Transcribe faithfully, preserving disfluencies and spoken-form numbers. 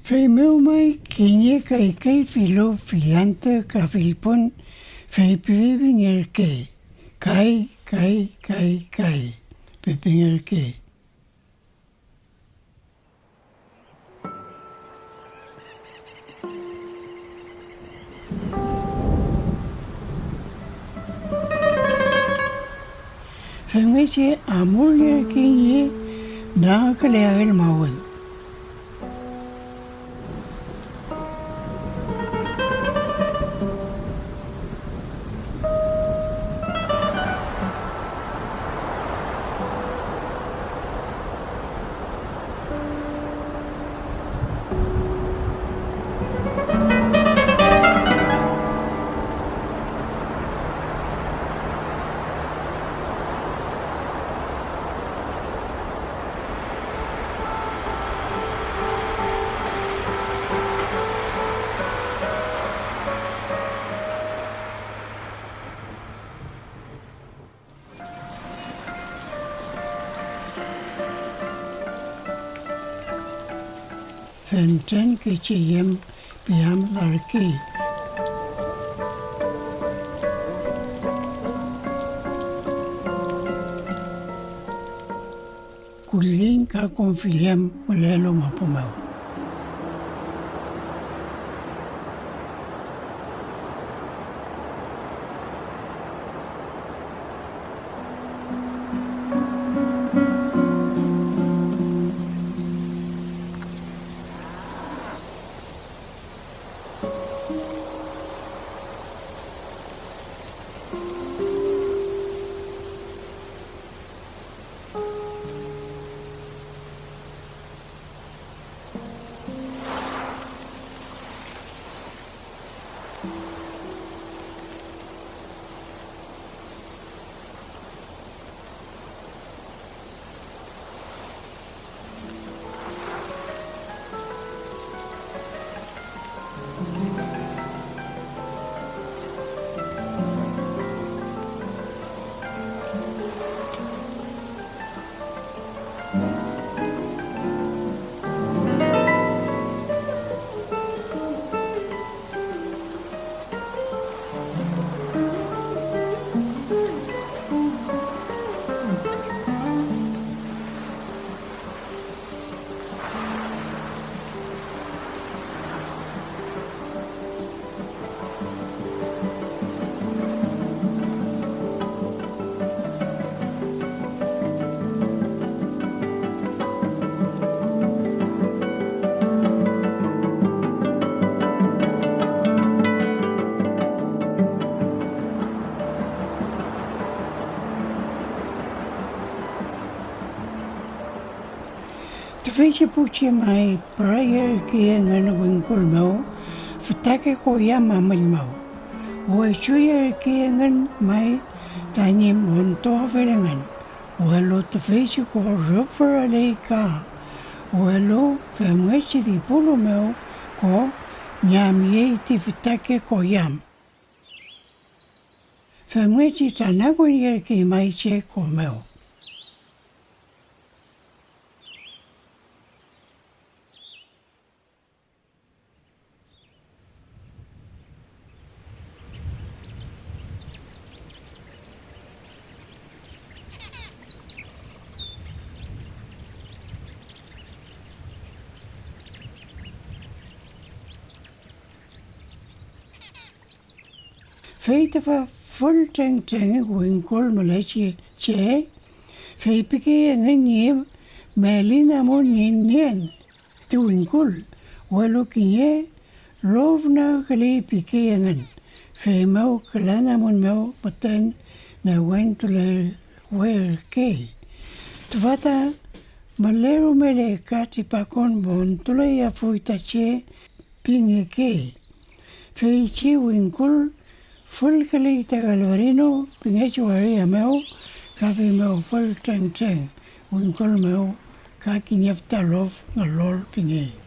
Feymew may kiñe kaykay filu fill antü ka fillpun feypifingerkey: "Kay, kay, kay, kay", pipingerkey. Femngechi amulnierkey ñi nagküleael mawün. Fentren kechi yem piam larkey. Kulliñ ka konfillem mülelu mapu mew. Tüfeychi pu che may pürayerkey engün wingkul mew fütake koyam mamüll mew. Wechuyerkey engün may tañi montuafel engün, welu tüfeychi ko rüf püraley ka, welu femngechi dipulu mew ko ñamyey ti fütake koyam. Femngechi tranakoñerkey may che ko mew. Fey tüfa fül trengtreng wingkul mülechi che feypikey engün ñi meli namun ñi nien ti wingkul, welu kiñe lof nagküley pikey engün, feymew küla namun mew müten newentulerwerkey. Tüfa ta mülerumele ka tripakon montuleyefuy ta che pingekey. Feychi wingkul fülküley ta Galvarino pingechi waria mew, ka feymew fül trengtreng wingkul mew ka kiñe füta lof Ngalol pingey.